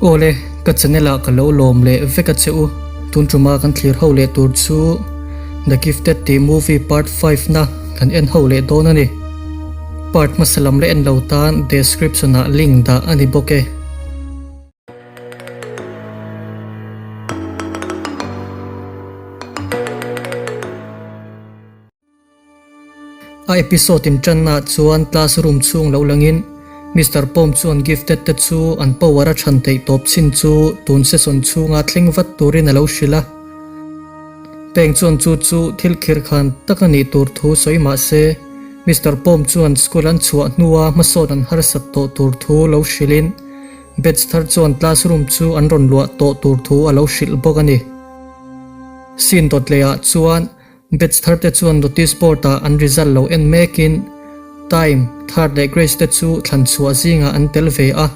Awle, ka channel ah ka lo lawm leh vek a che u. Tun tuma kan thlir ho leh tur chu The Gifted tih movie part 5 na kan en ho leh dawn a ni. Part hmasa lam la en lo tan description ah link dah a ni bawk e. A episode in tanna chuan classroom chhung lo langin Mister Pawm chuan gifted te chu an power a chhan theih tawp chin chu tun session chhunga thleng vat turin a lo hrilh a. Peng chuan chu chu thil khirh khan tak a nih tur thu sawi mah se Mister Pawm chuan school an chhuah hnua hmasawn an harsat tawh tur thu lo hrilhin batch thar chuan classroom chu an rawn luah tawh tur thu a lo hrilh bawk a ni. Scene dawt lehah chuan Batch thar te chuan notice board ah an result lo en mekin Time, Third leh Grace te chu thlan chhuah zingah an tel ve a.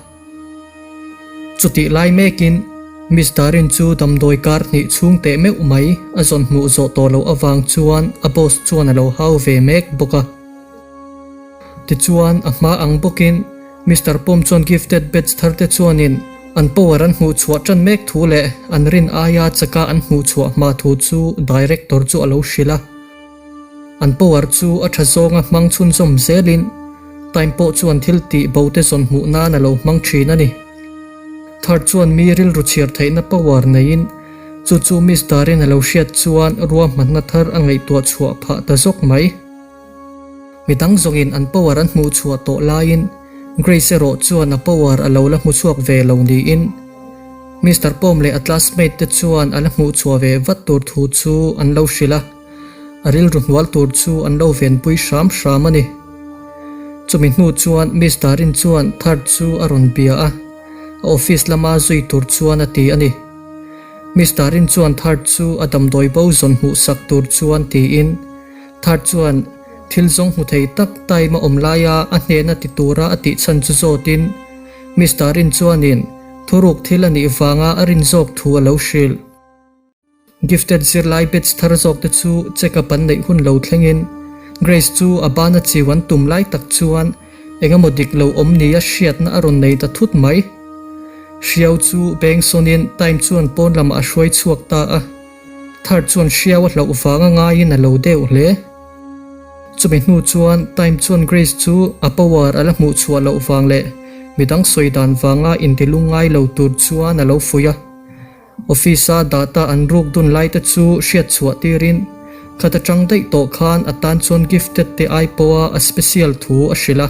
Chutih lai mekin Miss Darin chu damdawi kar hnih chhung teh meuh mai a zawn hmuh zawh tawh loh avang chuan a boss chuan a lo hau ve mek bawk a. Tichuan a hma ang bawkin Mister Pawm chuan gifted batch thar te chuanin an power an hmuh chhuah tan mek thu leh an rin aia chaka an hmuh chhuah hma thu chu director chu a lo hrilh a. An power chu a tha zawnga hmang chhunzawm zelin time pawh chuan thil tih bo te zawn hmuh nan a lo hmang thin a ni. Third chuan mi rilru chhiar theihna power neiin chu chu Miss Darin a lo hriat chuan ruahmanna thar a ngaihtuah chhuah phah ta zawk mai. Mi dang zawngin an power an hmuh chhuah tawh laiin Grace erawh chuan a power a lo la hmu chhuak ve lo niin Mister Pawm leh a classmate te chuan a la hmuh chhuah ve vat tur thu chu an lo hrilh a, a rilru hnual tur chu an lo venpui hram hram a ni. Chumi hnu chuan Miss Darin chuan Third chu a rawn bia a, a office lama zui tur chuan a ti a ni. Miss Darin chuan Third chu a damdawi bo zawn hmuh sak tur chuan tiin, Third chuan thil zawng hmu thei tak time a awm laia a hnehna ti tura a tih chhan chu zawtin Mister Rin chuanin thuruk thil a nih vanga a rin zawk thu a lo hrilh. Gifted zirlai batch thar zawk te chu check up an neih hun lo thlengin Grace chu a bana chiu an tum lai tak chuan eng emaw dik lo awm nia hriatna a rawn nei ta thut mai. Hriau chu beng sawnin time chuan pawn lamah a hruai chhuak ta a. Third chuan hriau a hlauh vanga ngaiin a lo deuh hle. Chumi hnu chuan Time chuan Grace chu a power a la hmuh chhuah loh vang leh midang sawi dan vanga intilung ngai lo tur chuan a lo fuih a. Office-a data an ruk dun lai te chu hriat chhuah tirin khat atang daih tawh khan a tan chuan gifted te ai pawha a special thu a hrilh a.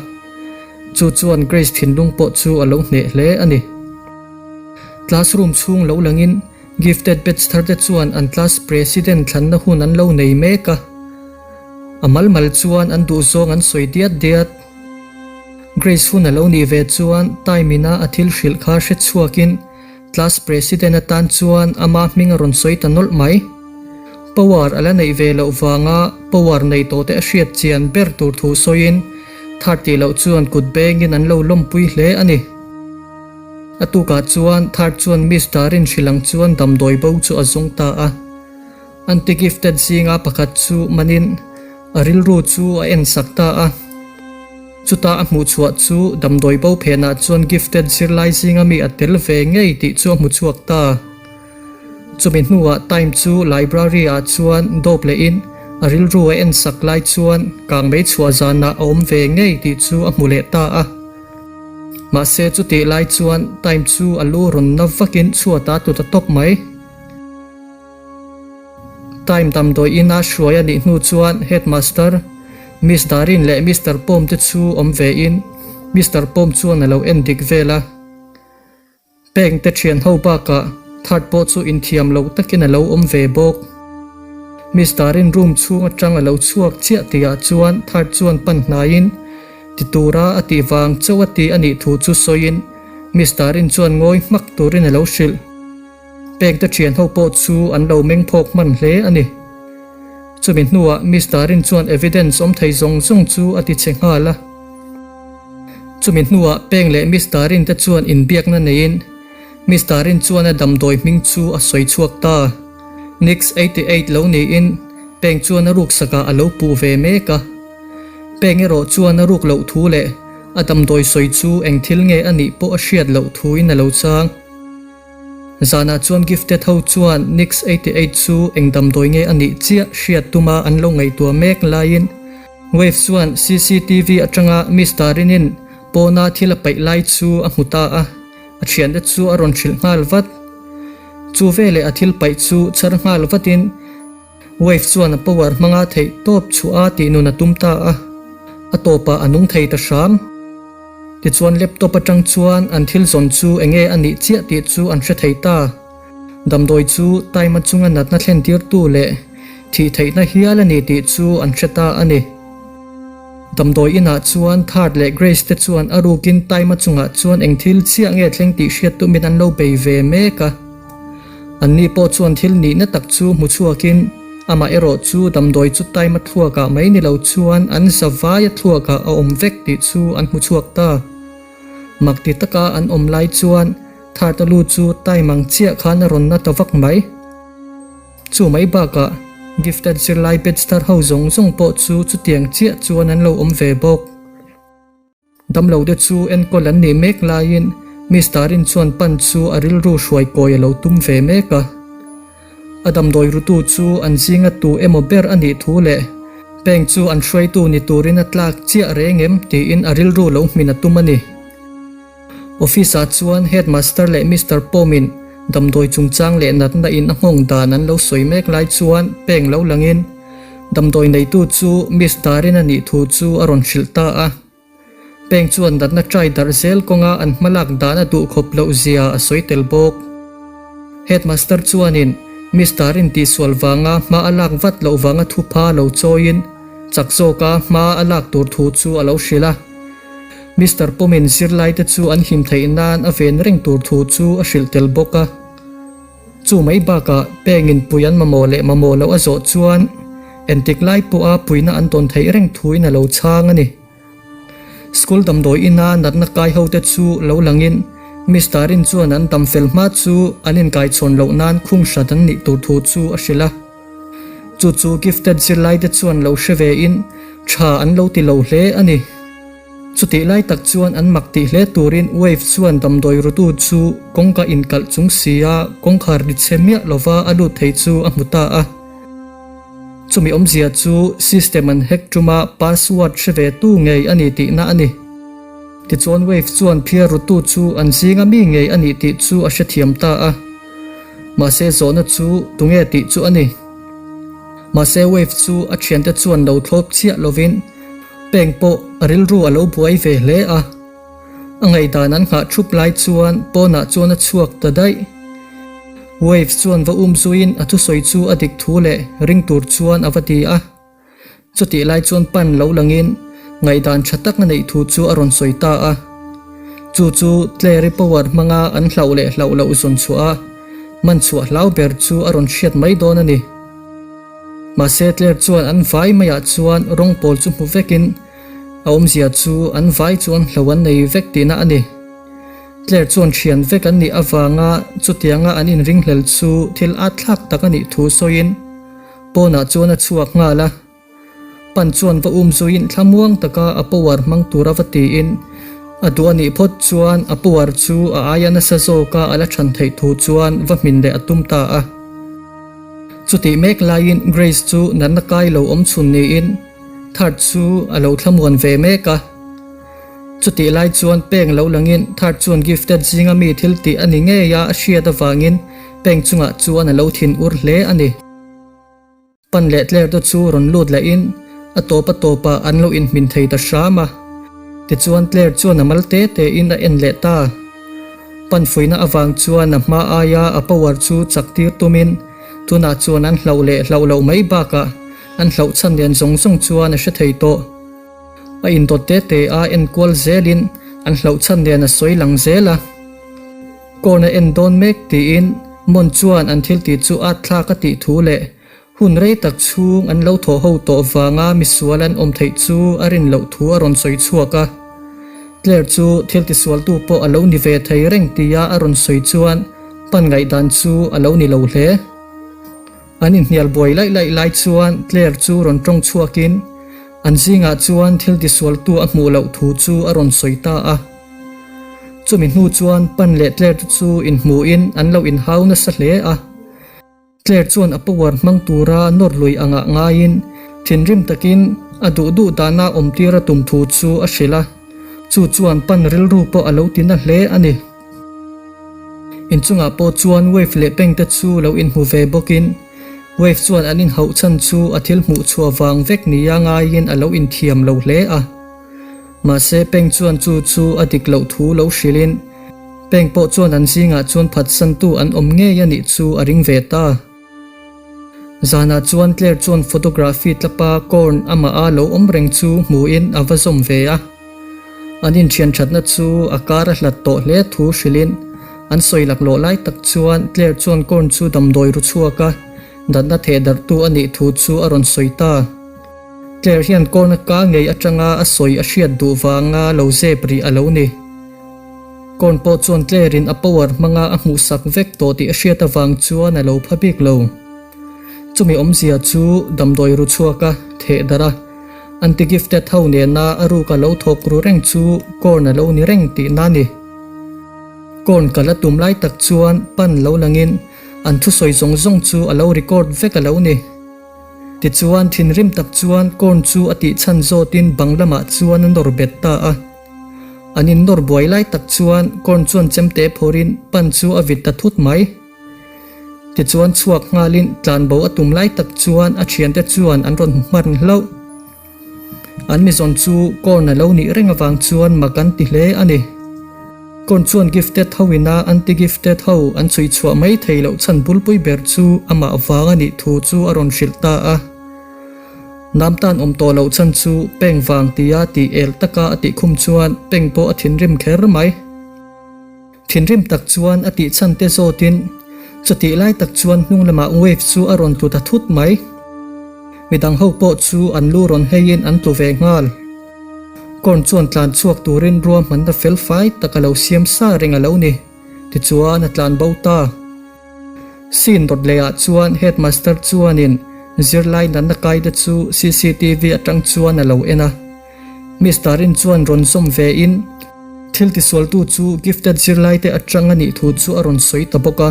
Chu chuan Grace thinlung pawh chu a lo hneh hle a ni. Classroom chhung lo langin Gifted batch thar te chuan an class president thlanna hun an lo nei mek a, a mal mal chuan an duhzawng an sawi diat diat. Grace hun a lo nih ve chuan time ina a thil hrilh kha hre chhuakin class president atan chuan ama hming a rawn sawi ta nawlh mai. Power a la neih ve loh vanga power nei tawh te a hriat chian ber tur thu sawiin third tih loh chuan kut bengin an lo lawmpui hle a ni. A tukah chuan Third chuan Miss Darin hrilh ang chuan damdawi bo chu a zawng ta a. Anti-gifted zinga pakhat chu manin a rilru chu a en sak ta a. Chuta a hmuh chhuah chu damdawi bo phenah chuan gifted zirlai zinga mi a tel ve ngei tih chu a hmu chhuak ta. Chumi hnuah Time chu library ah chuan dawp lehin a rilru a en sak lai chuan kangmei chhuah zanah a awm ve ngei tih chu a hmu leh ta a. Mahse chutih lai chuan time chu a lu rawn na vakin chhuat a tut a tawp mai. Time damdawi ina hruai a nih hnu chuan headmaster, Miss Darin leh Mister Pawm te chu awm ve in Mister Pawm chuan a lo en dik vel a. Peng te thian ho bakah Third pawh chu inthiam lo takin a lo awm ve bawk. Miss Darin room chhung atang a lo chhuak chiah tihah chuan Third chuan pan hnaiin ti tura a tih vang chauh a ti a nih thu chu sawiin Miss Darin chuan ngawi hmak turin a lo hrilh. Peng te thian ho pawh chu an lo meng phawk hman hle a ni. Chumi hnuah Miss Darin chuan evidence awm thei zawng zawng chu a ti che nghal a. Chumi hnuah Peng leh Miss Darin te chuan inbiakna neiin Miss Darin chuan a damdawi hming chu a sawi chhuak ta. Nix 88 lo niin Peng chuan a ruksakah a lo puh ve mek a. Peng erawh chuan a ruk loh thu leh a damdawi sawi chu eng thil nge a nih pawh a hriat loh thuin a lo chang. Zanah chuan Gifted ho chuan Nix 88 chu eng damdawi nge a nih chiah hriat tuma an lo ngaihtuah mek laiin Wave chuan cctv atanga Mister Rinin pawna thil a paih lai chu a hmu ta a, a thiante chu a rawn hrilh nghal vat. Chu veleh a thil paih chu chhar nghal vatin Wave chuan a power hmanga theih tawp chhuah a tih nun a tum ta a, a tawpah a nung thei ta hram. Tichuan laptop atang chuan an thil zawn chu enge a nih chiah tih chu an hre thei ta. Damdawi chu time a chunga natna thlen tirtu leh thih theihna hial a ni tih chu an hre ta a ni. Damdawi inah chuan Third leh Grace te chuan a rukin time a chungah chuan eng thil chiah nge thleng tih hriat tumin an lo bei ve mek a. Anni pawh chuan thil nihna tak chu hmu chhuakin amah erawh chu damdawi chu time a thluakah mai ni lo chuan an zavaia thluakah a awm vek tih chu an hmu chhuak ta. Mak ti taka an awm lai chuan Third-a lu chu time ang chiah khan a rawn na ta vak mai. Chu mai bakah Gifted zirlai batch thar ho zawng zawng pawh chu chutiang chiah chuan an lo awm ve bawk. Damlo te chu enkawl an nih mek laiin Mister Rin chuan pan chu a rilru hruai kawi a lo tum ve mek a. A damdawi rutu chu an zinga tu emaw ber a nih thu leh bank chu an hruaitu ni turin a tlak chiah reng em tiin a rilru lo hmin a tum a ni. Office ah chuan Headmaster leh Mister Pawmin damdawi chungchang leh natna in a nghawng dan an lo sawi mek lai chuan peng lo langin damdawi neitu chu Miss Darin a nih thu chu a rawn hrilh ta a. Peng chuan natna try darh zel kawnga an hmalak dan a duh khawp loh zia a sawi tel bawk. Headmaster chuanin Miss Darin tihsual vanga hma a lak vat loh vanga thupha lo chawiin chak zawka hma a lak tur thu chu a lo hrilh a. Mister Pawmin zirlaite chu an him theih nan a ven reng tur thu chu a hrilh tel bawk a. Chu mai bakah pengin pui an mamawh leh mamawh loh a zawh chuan entik lai pawha puihna an tawn theih reng thuin a lo chhang a ni. School damdawi ina natna kai hote chu lo langin Mister Rin chuan an dam fel hma chu an inkaichhawn loh nan khung hrat an nih tur thu chu a hrilh a. Chu chu gifted zirlaite chuan lo hre ve in tha an lo ti lo hle a ni. Chutih lai tak chuan an mak tih hle turin Wave chuan damdawi rutu chu kawngka inkalh chung si a kawngkhar ri chhe miah lova a lut thei chu a hmu ta a. Chumi awmzia chu system an hack tuma password hre ve tu ngei a ni tihna a ni. Tichuan Wave chuan phiar rutu chu an zinga mi ngei a ni tih chu a hrethiam ta a. Mahse zawhna chu tunge tih chu a ni. Mahse Wave chu a thiante chuan lo thlawp chiah lovin peng pawh a rilru a lo buai ve hle a. A ngaihdan an nghah thup lai chuan pawnah chuan a chhuak ta daih. Wave chuan va um zuiin a thusawi chu a dik thu leh ring tur chuan a va ti a. Chutih lai chuan pan lo langin ngaihdan tha tak a neih thu chu a rawn sawi ta a. Chu chu Clary power hmanga an hlauh leh hlauh loh zawn chhuah a, man chhuah hlau ber chu a rawn hriat mai dawn a ni. Mahse Claire chuan an vai maiah chuan rawng pawl chu hmu vekin a awmzia chu an vai chuan hlo an nei vek tihna a ni. Claire chuan thian vek an nih avanga chutianga an inringhlel chu thil atthlak tak a nih thu sawiin, Pawnah chuan a chhuak nghal a, pan chuan va um zuiin thlamuang taka a power hmang tur a va tiin a duh a nih phawt chuan a power chu a aia nasa zawka a la chhan theih thu chuan va hmin leh a tum ta a. Chutih mek laiin Grace chu natna kai lo awm chhun niin Third chu a lo thlamuan ve mek a. Chutih lai chuan peng lo langin Third chuan gifted zinga mi thil tih a ni ngei a a hriat avangin Peng chungah chuan a lo thin ur hle a ni. Pan leh tler te chu rawn lut lehin a tawp a tawpah an lo inhmin thei ta hram a. Tichuan tler chuan a mal te tein a en leh ta. Pan fuihna avang chuan a hma aia a power chu chak tir tumin tunah chuan an hlauh leh hlauh loh mai bakah an hlauh chhan nen zawng zawng chuan a hre thei tawh. A indawt te te a enkual zelin an hlauh chhan nen a sawi lang zel a. Kawn a en dawn mek tiin Mon chuan an thil tih chu at thlak a tih thu leh hun rei tak chhung an lo thawh ho tawh vanga misual an awm theih chu a rin loh thu a rawn sawi chhuak a. Claire chu thil tisualtu pawh a lo ni ve thei reng tia a rawn sawi chuan pan ngaihdan chu a lo ni lo hle. An inhnial buai laih laih lai chuan Claire chu rawn tawng chhuakin an zingah chuan thil tisualtu a hmuh loh thu chu a rawn sawi ta a. Chumi hnu chuan Pan leh Claire te chu inhmuhin an lo inhau nasa hle a. Claire chuan a power hmang tura nawr lui angah ngaiin thinrim takin a duh duh dana awmtir a tum thu chu a hrilh a, chu chuan Pan rilru pawh a lo ti na hle a ni. Inchungah pawh chuan Wave leh Peng te chu lo inhmu ve bawkin Wave chuan an inhauh chhan chu a thil hmuh chhuah vang vek nia ngaiin a lo inthiam lo hle a. Mahse Peng chuan chu chu a dik loh thu lo hrilhin Peng pawh chuan an zingah chuan phatsantu an awm ngei a nih chu a ring ve ta. Zanah chuan Claire chuan photography tlapa Korn amah a lo awm reng chu hmuhin a va zawm ve a. An inthian thatna chu a kar a hlat tawh hle thu hrilhin an sawi laklawh lai tak chuan Claire chuan Korn chu damdawi ru chhuak a, natna thehdarhtu a nih thu chu a rawn sawi ta. Claire hian Korn a ka ngei atanga a sawi a hriat duh vanga lo zep rih a lo ni. Korn pawh chuan Claire-in a power hmanga a hmuhsak vek tawh tih a hriat avang chuan a lo pha bik lo. Chumi awmzia chu damdawi ru chhuak a theh darh a, anti-gifted ho nena a ruk a lo thawk ru reng chu Korn a lo ni reng tihna a ni. Korn kal a tum lai tak chuan pan lo langin an thusawi zawng zawng chu a lo record vek a lo ni. Tichuan thinrim tak chuan Korn chu a tihchhan zawtin bang lamah chuan a nawr bet ta a. An innawr buai lai tak chuan Korn chuan chemte phawrin pan chu a vit ta thut mai. Tichuan chhuak nghalin tlanbo a tum lai tak chuan a thiante chuan an rawn hmu hman hlauh. An mizawn chu Korn a lo nih reng avang chuan mak an ti hle a ni. Korn chuan gifted ho ina anti-gifted ho an chhui chhuah mai thei loh chhan bulpui ber chu amah vang a nih thu chu a rawn hrilh ta a. Nam tan awm tawh loh chhan chu peng vang tia tih el taka a tih khum chuan peng pawh a thinrim kher mai. Thinrim tak chuan a tih chhan te zawtin chutih lai tak chuan hnung lamah wave chu a rawn tlu ta thut mai. Midang ho pawh chu an lu rawn heiin an tlu ve nghal. Korn chuan tlan chhuak turin ruahmanna fel fai tak a lo siam sa reng a lo ni. Tichuan a tlan bo ta. Scene dawt leh ah chuan headmaster chuanin zirlai natna kai te chu cctv atang chuan a lo en a. Mister in chuan rawn zawm ve in thil tisualtu chu gifted zirlai te atang a nih thu chu a rawn sawi ta bawk a.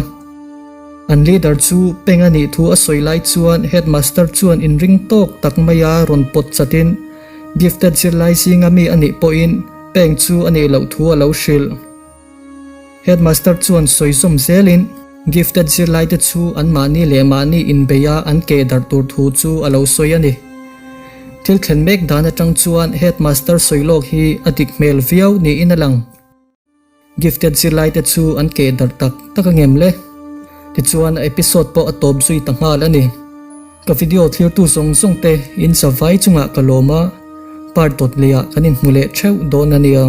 An leader chu peng a nih thu a sawi lai chuan headmaster chuan inring tawk tak maia rawn pawt chat in gifted zirlai zinga mi a nih pawhin peng chu a nih loh thu a lo hrilh. Headmaster chuan sawi zawm zelin gifted zirlaite chu anmahni leh mahni inbeia an keh darh tur thu chu a lo sawi a ni. Thil thlen mek dan atang chuan headmaster sawi lawk hi a dik hmel viau niin a lang. Gifted zirlaite chu an keh darh tak tak a ngem le? Tichuan a episode pawh a tawp zui ta nghal a ni. Ka video thlirtu zawng zawng te in zavai chungah ka lawm a, part dawt lehah kan inhmu leh theuh dawn a nia.